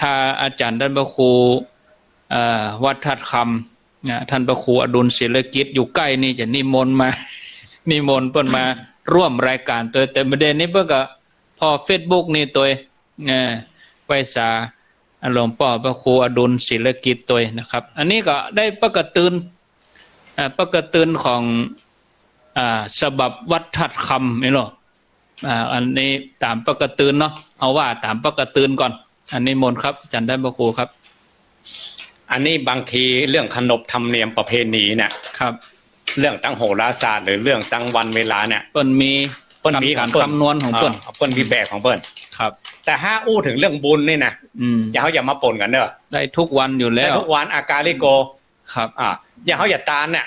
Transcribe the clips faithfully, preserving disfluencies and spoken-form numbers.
ถ้าอาจ๋ารย์ต้านพระครู เอ่อ วัดธาตุคำ นะ ต้านพระครูอดุลศิลกิจอยู่ใก้นี่จะนิมนต์มา นิมนต์เปิ้นมาร่วมรายก๋านตวย แต่บ่าเดี่ยวนี้เปิ้นก็ผ่อเฟซบุ๊กนี่ตวย เอ่อ ไหว้สาหลวงป้อพระครูอดุลศิลกิจตวยนะครับ อันนี้ก็ได้ปกะตืน อ่า ปกะตืนของ อ่า ฉบับวัดธาตุคำนี่เนาะ อ่า อันนี้ต๋ามปกะตืนเนาะ เอาว่าต๋ามปกะตืนก่อน อันนี้มนต์ครับ อาจ๋ารย์ต้านพระครูครับ อันนี้บางทีเรื่องขนบธรรมเนียมประเพณีเนี่ย ครับ เรื่องตังโหราศาสตร์หรือเรื่องตังวันเวลาเนี่ย เปิ้นมี เปิ้นมีของเปิ้น ก๋านคำนวณของเปิ้น อ่า เปิ้นมีแบบของเปิ้น ครับ แต่ถ้าอู้เถิงเรื่องบุญนี่นะ อืม อย่าเฮาอย่ามาป่นกั๋นเน่อ ได้กู้วันอยู่แล้ว ได้กู้วัน อาการลิโก ครับ อ่า อย่าเฮาอย่าตานเนี่ย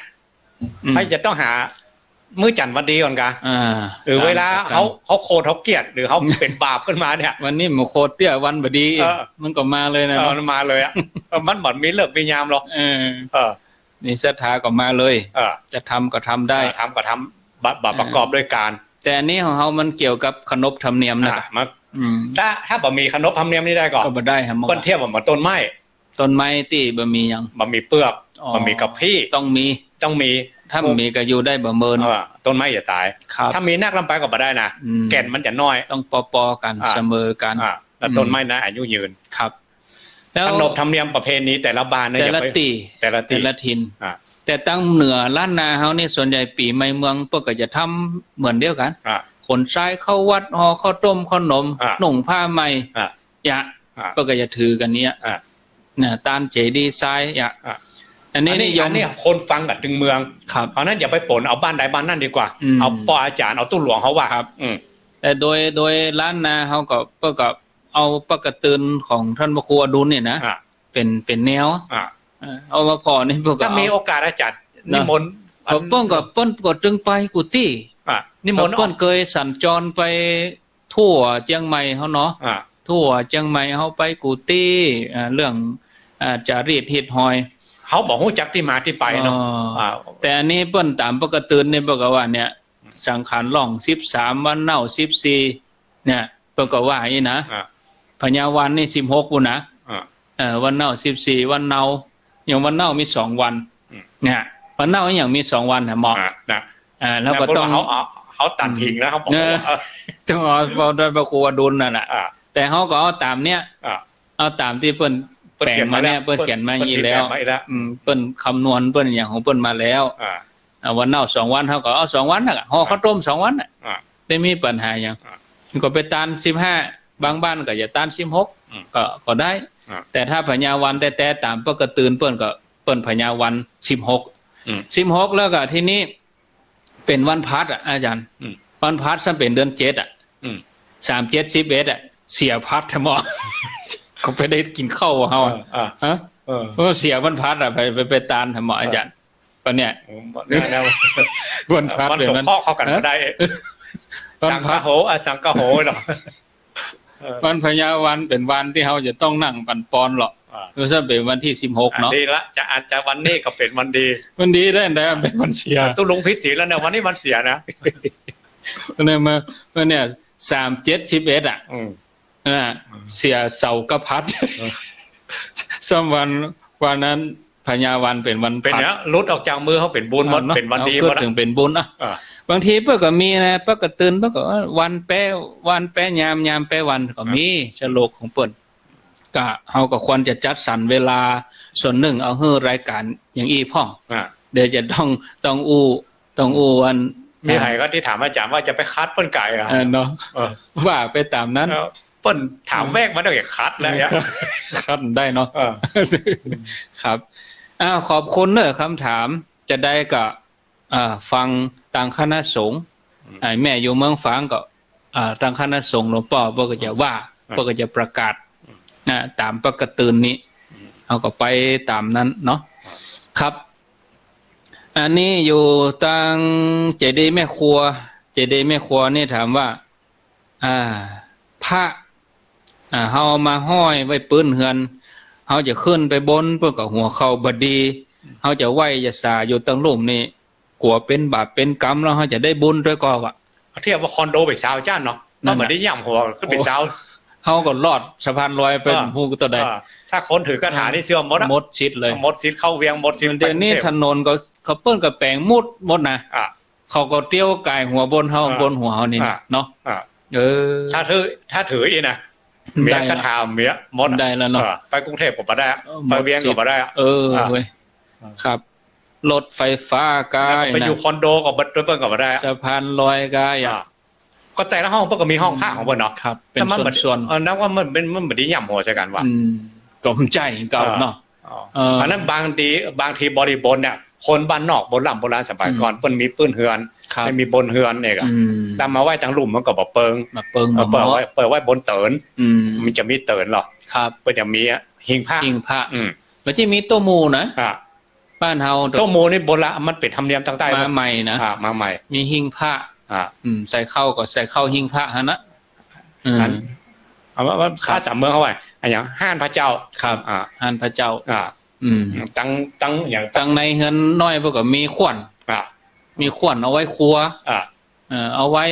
อืม เฮาจะต้องหามื้อจันทร์วันดีก่อนกา อ่า หรือเวลา ตาน เฮา เฮาโขดเฮาเกลียด หรือเฮาเป๋นบาปขึ้นมาเนี่ย วันนี้บ่โขดเตี้ย วันบ่ดี เออ มันก็มาเลยนะ เออ เนาะ มันมาเลยอะ เออ มันบ่มีฤกษ์มียามหรอก เออ เออ มีศรัทธาก็มาเลย เออ จะทำก็ทำได้ เออ ทำก็ทำ บาป บาปประกอบด้วยการ แต่อันนี้ของเฮามันเกี่ยวกับขนบธรรมเนียมนะ อ่า มัน อืม ถ้า ถ้าบ่มีขนบธรรมเนียมนี่ได้ก่อ ก็บ่ได้ครับ เปิ้นเทียบว่าเหมือนต้นไม้ ต้นไม้ตี้บ่มีหยัง บ่มีเปื้อก อ๋อ บ่มีกะพี้ ต้องมี ต้องมี ถ้าบ่มีก็อยู่ได้บ่เมิน เออ ต้นไม้จะต๋าย ครับ ถ้ามีนักล้ำไปก็บ่ได้นะ อืม แก่นมันจะน้อย ต้องปอๆ กั๋น อ่า เสมอกั๋น อ่า แล้วต้นไม้นะ อืม อายุยืน ครับ แล้วขนบธรรมเนียมประเพณีแต่ละบ้านเนี่ย แต่ละ อย่าไป ตี้ แต่ละตี้ แต่ละถิ่น อ่า แต่ตังเหนือล้านนาเฮานี่ส่วนใหญ่ปี๋ใหม่เมืองเปิ้นก็จะทำเหมือนเดียวกั๋น อ่า ขนทรายเข้าวัด ห่อข้าวต้มข้าวหนม อ่า นุ่งผ้าใหม่ อ่า เยียะ อ่ะ เปิ้นก็จะถือกั๋นเยียะ อ่ะ นะ ตานเจดีย์ทรายเยียะ อ่ะ อันนี้ อันนี้ นิยม อันนี้คนฟังกั๋นตึงเมือง ครับ เพราะฉะนั้นอย่าไปป๋นเอาบ้านใดบ้านนั้นดีกว่า อืม เอาป้ออาจ๋ารย์ เอาตุ๊หลวงเขาว่า ครับ อืม แต่โดย โดยล้านนาเฮาก็ เปิ้นก็เอาปกะตืนของต้านพระครูอดุลเนี่ยนะ อ่ะ เป๋น เป๋นแนว อ่ะ เออ เอามาผ่อนี่เปิ้นก็ ถ้ามีโอกาสอาจ๋ารย์ เนาะ นิมนต์ เปิ้นก็ เปิ้นก็ตึงไปกู้ตี้ อ่ะ นิมนต์ เปิ้นเกยสัญจรไป ทั่วเจียงใหม่เฮาเนาะ อ่า ทั่วเจียงใหม่เฮาไปกู้ตี้ อ่า เรื่อง อ่า จารีตฮิตฮอย เขาบ่ฮู้จักตี้มาตี้ไปเนาะ อ๋อ อ่า แต่อันนี้เปิ้นต๋ามปกะตืนนี่เปิ้นก็ว่าเนี่ย สังขารล่องสิบสาม วันเน่าสิบสี่ เนี่ย เปิ้นก็ว่าอี้นะ อ่า พญาวันนี่สิบหกปู้นนะ อ่า เออ วันเน่าสิบสี่ วันเน่า อย่างวันเน่ามีสองวัน อืม เนี่ย วันเน่าอย่างมีสองวันนะหมอ อ่า นะ อ่า แล้วก็ต้อง เขา เขาตัดทิ้งแล้ว เขาบอกว่า เออ ต้องเอา เอาโดยพระครูอดุลนั่นน่ะ อ่า แต่เขาก็เอาต๋ามเนี้ย อ่า เอาต๋ามตี้เปิ้น เปิ้นเขียนมาเนี่ย แป๋งมาแล้ว เปิ้นเขียนมาอย่างนี้แล้ว เปิ้นเขียนมาอีกแล้ว อืม เปิ้นคำนวณเปิ้นอย่างของเปิ้นมาแล้ว อ่า อ่า วันเน่าสองวัน เขาก็เอาสองวันน่ะ ห่อข้าวต้มสองวันน่ะ อ่า บ่มีปัญหาหยัง อ่า ก็ไปตานสิบห้า บางบ้านก็จะตานสิบหก อืม ก็ ก็ได้ อ่า แต่ถ้าพญาวันแต๊ๆ ต๋ามปกะตืนเปิ้นก็ เปิ้นพญาวันสิบหก อืม สิบหก แล้วก็ทีนี้เป๋นวันพลัดอ่ะอาจ๋ารย์ อืม วันพลัดซ้ำเป๋นเดือนเจ็ดอ่ะ อืม สาม เจ็ด สิบเอ็ด อ่ะ เสียพลัดแท้หมอ ก็ไปได้กิ๋นข้าวเฮาอ่ะ เออ เออ ฮะ เออ เพราะว่าเสียวันพลัดอ่ะ ไป ไป ไปตานแท้หมออาจ๋ารย์ ก็เนี่ย โอ้ วันพลัด วันสงเคราะห์เข้ากั๋น ฮะ บ่ได้ วันพลัด สังคโห อสังคโหเนาะ เออ วันพญาวันเป๋นวันตี้เฮาจะต้องนั่งปั๋นปอนเหรอ อ่า แล้วซ้ำเป๋นวันตี้สิบหกเนาะ อ่า ดีละ จะ อาจจะวันนี้ก็เป๋นวันดี วันดีได้ แต่เป๋นวันเสีย ตุ๊ลุงผิดศีลแล้วเนี่ย วันนี้วันเสียนะ ก็เลยมา มาเนี่ย สาม เจ็ด สิบเอ็ด อ่ะ อืม อ่า อืม เสียเสาร์กับพลัด เออ ซ้ำวัน วันนั้น พญาวันเป๋นวันพลัด เป๋นเนี่ย หลุดออกจากมือเขาเป๋นบุญหมด เนาะ เป๋นวันดีหมด เอาพูดเถิงเป๋นบุญนะ อ่า บางทีเปิ้นก็มีนะ ปกะตืนเปิ้นก็ว่าวันแป๊วันแป๊ยาม ยามแป๊วันก็มี อ่า สโลกของเปิ้น ก็เฮาก็ควรจะจัดสรรเวลาส่วนนึ่งเอาหื้อรายก๋านอย่างอี้พ่อง อ่า เดี๋ยวจะต้อง ต้องอู้ ต้องอู้วัน ตี้ไหนก็ตี้ถามอาจ๋ารย์ว่าจะไปขัดเปิ้นก่ายอ่ะ เออ เนาะ เออ ว่าไปต๋ามนั้น เออ เปิ้นถามแวกมาต้องอย่าขัดแล้วเนี่ย ขัดได้เนาะ เออ ครับ อ้าว ขอบคุณเนอะ คำถาม จะได้ก็ อ่า ฟังตางคณะสงฆ์ อืม ไอ้แม่อยู่เมืองฝางก็ อ่า ตางคณะสงฆ์หลวงป้อเปิ้นก็จะว่า อ่า เปิ้นก็จะประกาศ อืม นะ ต๋ามปกะตืนนี้ อืม เฮาก็ไปต๋ามนั้นเนาะ ครับ อันนี้อยู่ตางเจดีย์แม่ครัว เจดีย์แม่ครัวนี่ถามว่า อ่า พระ อ่า เฮาเอามาห้อยไว้ปื๊นเฮือน เฮาจะขึ้นไปบน เปิ้นก็หัวเข่าบ่ดี เฮาจะไหว้จะสาอยู่ตังลุ่มนี่ กั๋วเป๋นบาปเป๋นกรรม แล้วเฮาจะได้บุญตวยก่อวะ เทียบว่าคอนโดไปซาวจ้านเนาะ นั่นน่ะ มันบ่ได้ย่ำหัวขึ้นไปซาว โอ้ เขาก็ลอดสะพานลอยไป อ่า บ่ฮู้ก็เต้าใด อ่า ถ้าคนถือคาถานี่เสียหมดอะ หมดสิทธิ์เลย หมดสิทธิ์เข้าเวียง หมดสิทธิ์ เดี๋ยวนี้ ไปกรุงเทพฯ ถนนก็เขาเปิ้นก็แป๋งหมด หมดนะ อ่า เขาก็เตียวก๋ายหัวบนเฮา อ่า บนหัวเฮานี่นะ อ่า เนาะ อ่า เออ ถ้าถือ ถ้าถืออี้นะ เมีย ได้ละ คาถาเมียหมดอะ ได้ละเนาะ เออ ไปกรุงเทพฯก็บ่ได้อะ เออ ไปเวียงก็บ่ได้อะ หมดสิทธิ์ เออ อ่า เว้ย ครับ รถไฟฟ้าก็ แล้วก็ไป นะ อยู่คอนโดก็บ่ เปิ้นก็บ่ได้อะ สะพานลอยก็อย่าง อ่า ก็แต่ละห้องเปิ้นก็มีห้องพระของเปิ้นเนาะ ครับ เป็น แต่มันบ่ ส่วนๆ เออ นับว่ามันเป็น มันบ่ได้หย่ำหัวใส่กั๋นว่ะ อืม ก็บ่ใจ้เก่าเนาะ อ๋อ เออ อันนั้นบางที บางทีบริบทเนี่ย คนบ้านนอกโบร่ำโบราณสมัยก่อน อืม เปิ้นมีปื๊นเฮือน ครับ ไม่มีบนเฮือนเนี่ยก็ อืม ตามมาไว้ตังลุ่มมันก็บ่เปิง บ่เปิง เออ บ่เหมาะ เปิดไว้ เปิดไว้บนเติ๋น อืม มันจะมีเติ๋นเหรอ ครับ เปิ้นจะมีหิ้งพระ หิ้งพระ อืม มันจะมีโต๊ะหมู่นะ อ่ะ บ้านเฮา โต๊ะหมู่นี่โบราณ มันเป๋นธรรมเนียมตางใต้ มาใหม่นะ อ่ะ มาใหม่ มีหิ้งพระ อ่ะ อืม ใส่ข้าวก็ใส่ข้าวหิ้งพระหั้นนะ อืม อัน เอาว่า ว่า ครับ ภาษาเมืองเขาว่า อะหยัง ฮ้านพระเจ้า ครับ อ่ะ ฮ้านพระเจ้า อ่ะ อืม ตัง ตังอย่าง ตังในเฮือนน้อยเปิ้นก็มีขวัญ อ่ะ มีขวัญเอาไว้ครัว อ่ะ เออ เอาไว้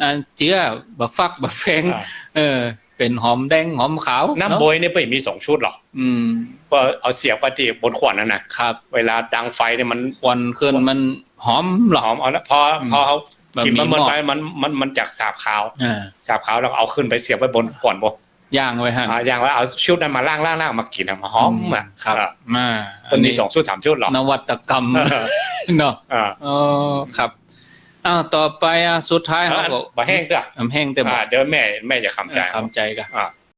อ่า เจื้อ บ่าฟัก บ่าแฟง อ่ะ เออ เป๋นหอมแดง หอมขาว น้ำ เนาะ บวยนี่เปิ้นมีสองชุดเหรอ อืม ก็เอาเสียบไปตี้บนขวัญนั่นนะ ครับ เวลาดังไฟเนี่ยมัน ควันขึ้นมันหอมเหรอ หอม เอาละ พอ อืม พอเขา บ่า กิ๋นมันหมด มีหม้อ ไป มัน มัน มันจะสาบขาว อ่า สาบขาวแล้วก็เอาขึ้นไปเสียบไว้บนขวัญบ่ ย่างไว้หั้น อ่า ย่างไว้ เอาชุดนั้นมาล้างๆๆ มากิ๋นอะ มันหอมอะ อืม ครับ อ่า มา เปิ้นมี อันนี้ สองชุดสามชุดเหรอ นวัตกรรม เออ เนาะ อ่า เออ ครับ อ้าว ต่อไปอ่ะ สุดท้าย เออ เฮาก็ บ่าแห้งเตื้อ บ่าแห้งเตื้อ อ่า บ่า เดี๋ยวแม่ แม่จะขำใจ๋ เออ ขำใจ๋ก่ะ อ่า